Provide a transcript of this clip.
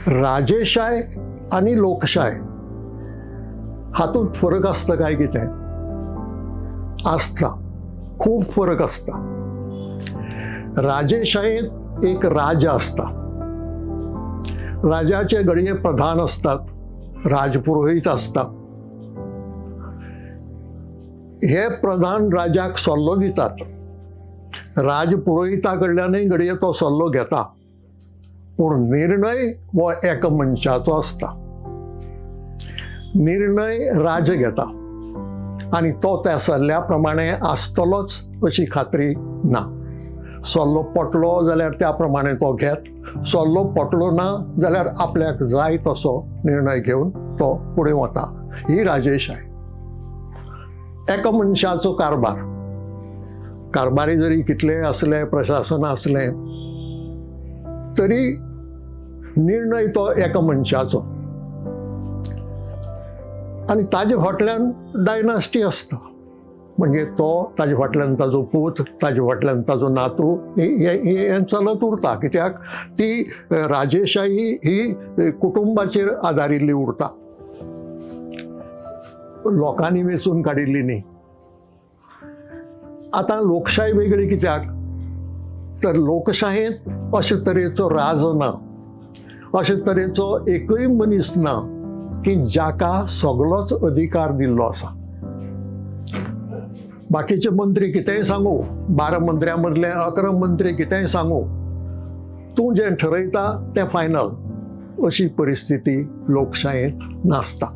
राजेशाय आनी लोकशाय हातूंत फरक आसता काय कितें? आसता, खूब फरक आसता. राजेशायेंत एक राजा आसता, राजाचे घडये प्रधान आसतात, राजपुरोहीत आसता. हे प्रधान राजाक सल्लो दितात, राजपुरोहिता कडल्यानूय घडये तो सल्लो घेता, पूण निर्णय हो एका मनशाचो आसता. निर्णय राजा घेता आनी तो त्या सल्ल्या प्रमाणे आसतलोच अशी खात्री ना. सल्लो पटलो जाल्यार त्या प्रमाणे तो घेत, सल्लो पटलो ना जाल्यार आपल्याक जाय तसो निर्णय घेवन तो फुडें वता. ही राजेशाय. एका मनशाचो कारभार, कारभारी जरी कितलेय आसले, प्रशासन आसलें तरी निर्णय तो एका मनशाचो आनी ताजे फाटल्यान डायनास्टी आसता. म्हणजे तो ताजे फाटल्यान ताजो पूत, ताजे फाटल्यान ताजो नातू, हें चलत उरता. कित्याक ती राजेशाही ही कुटुंबाचेर आदारिल्ली उरता, लोकांनी वेंचून काडिल्ली न्ही. आतां लोकशाय वेगळी कित्याक? तर लोकशायेंत अशे तरेचो राजो ना, अशे तरेचो एकूय मनीस ना की जाका सगळोच अधिकार दिल्लो आसा. बाकीचे मंत्री कितेंय सांगू, 12 मंत्र्यां मदले 11 मंत्री कितेंय सांगू, तूं जें ठरयता तें फायनल, अशी परिस्थिती लोकशायेंत नासता.